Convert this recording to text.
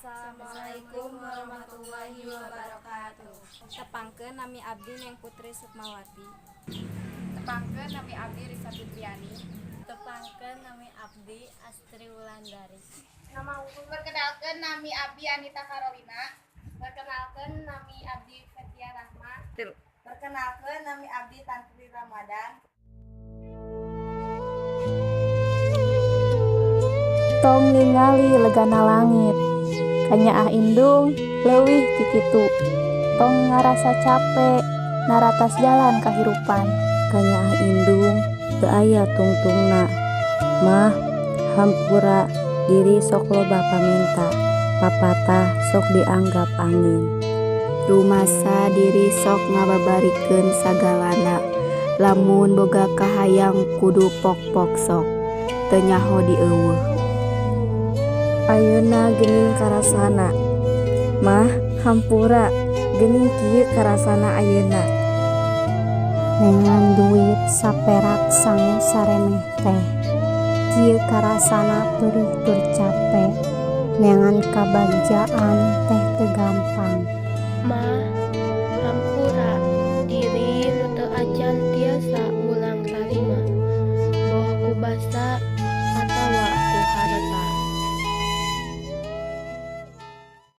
Assalamualaikum warahmatullahi wabarakatuh. Tepangkeun, nami abdi Neng Putri Sukmawati. Tepangkeun, nami abdi Risa Fitriani. Tepangkeun, nami abdi Astri Wulandari. Nama Perkenalkan, nami abdi Anita Carolina. Perkenalkan, nami abdi Fetia Rahma. Perkenalkan, nami abdi Tantri Ramadan. Tong ningali legana langit, kanyaah indung leuwih ti kitu. Tong ngarasa cape naratas jalan kahirupan. Kanyaah indung teu aya tungtungna. Mah, hampura, diri sok loba pamenta, papatah sok dianggap angin. Rumasa diri sok ngababarikeun sagalana, lamun boga kahayang kudu pok-pok sok, teu nyaho dieuweuh. Ayeuna geuning karasana. Mah, hampura, geuning kieu karasana ayeuna. Neangan duit saperak sangu saremeh teh, kieu karasana peurih tur cape. Neangan kabagjaan teh teu gampang. Mah, hampura, diri nu teu acan tiasa.